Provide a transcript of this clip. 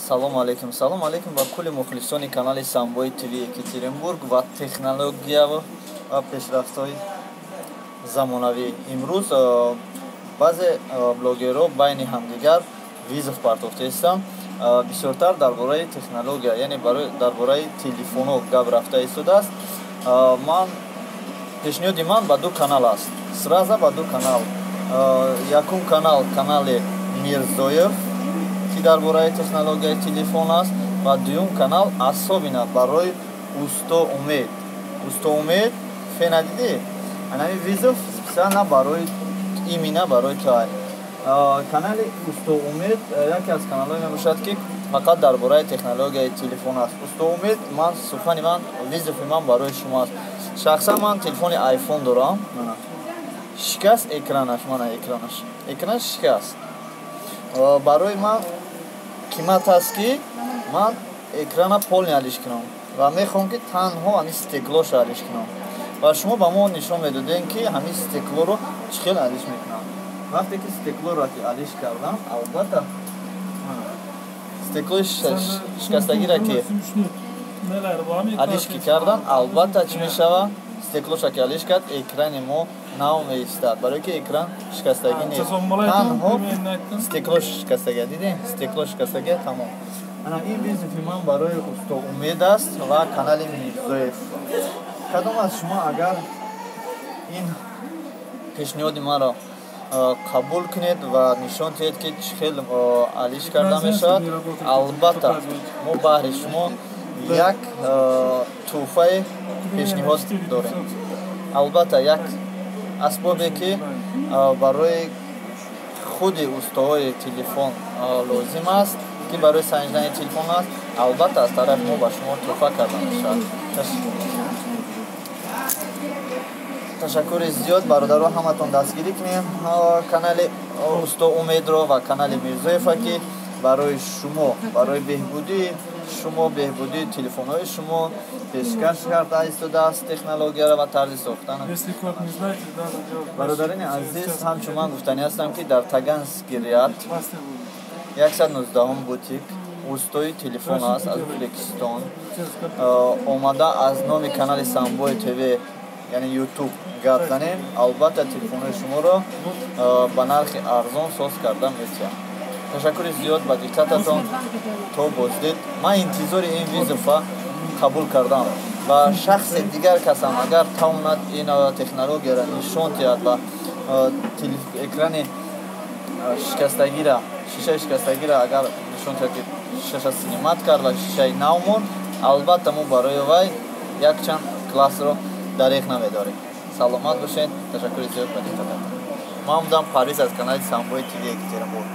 Салом алейкум, салом алейкум ба кулли мухлисони канали Самбои ТВ Екатеринбург ва технология ва пешрафтҳои замонавӣ. Имрӯз баъзе блогерҳо байни ҳамдигар вызов партофтаистанд. Бисёртар дар бораи технология, яъне дар бораи телефонҳо гап рафта истодааст. Ман пешниҳоди ман ба ду канал аст. Сразу ба ду канал. Якум канал канали Мирзоев, ки дар бораи технологияи телефон аст, ва дуюм канал особенно барои Усто Умед. Усто Умед, фена дидӣ? Анами вызов специально барои именно барои ту. Канали Усто Умед яке аз каналҳое мебошад, ки фақат дар бораи технологияи телефон аст. Усто Умед, ман сухани ман, вызов и ман барои шумо аст. Шахсан ман телефони айфон дорам. Шикаст экранаш, мана экранаш. Экранаш шикаст. Барои ман қимат аст, ки ман экрана полный алиш кунам ва мехоҳам, ки танҳо ҳамин стекло ша алиш кунам. Ва шумо ба мо нишон медодем, ки ҳамин стекло ро чӣ хел алиш мекунам. Вақте ки стекло ро ки алиш кардам, албатта стекло и шикастагиро ки алиш ки кардан, албатта чӣ мешавад? Стекло ша ки алиш кард, экрани мо нав меистад, барое ки экран шикастагӣ нест, танҳо стекло шикастагия. Дидем, стекло шикастагия, тамом. Ана ин вызов и ман барои Усто Умед аст ва канали Мирзоев. Кадом аз шумо агар ин пешниҳоди маро қабул кунед ва нишон диҳед, ки чӣ хел алиш карда мешавад, албатта мо баҳри шумо як тӯҳфаи пешниҳод дорем, албатта як асбобе, ки барои худи устоҳои телефон лозим аст, ки барои санҷидани телефон аст, албатта аз тарафи мо ба шумо тӯҳфа карда мешавад. Ташаккури зиёд, бародаро, ҳаматон дастгирӣ кунем канали Усто Умедро ва канали Мирзоева, ки барои шумо, барои беҳбудии шумо, беҳбудии телефонҳои шумо пешкаш карда истодааст технологияро ва тарзи сохтан. Бародарини азиз, ҳамчун ман гуфтанӣ ҳастам, ки дар Таганский ряд 119 бутик устои телефон аст аз Ӯзбекистон омада. Аз номи канали Самбои ТВ, яъне Ютуб, гап занем, албатта телефонҳои шуморо ба нархи арзон соз карда метиҳам. Ташаккури зиёд ба диққататон. То боздид. Ман интизори ин вызов а қабул кардам ва шахси дигар касам агар тавонад ин технологияро нишон диҳад ва экрани шикастагира, шишаи шикастагира агар нишон диҳад, ки шишаша снимать кард ва шишаи нав монд, албатта мо барои вай якчанд классро дареғ намедорем. Саломат бошед. Ташаккури зиёд ба диққататон. Ман будам Парвиз аз канали Самбои ТВ Екатеринбург.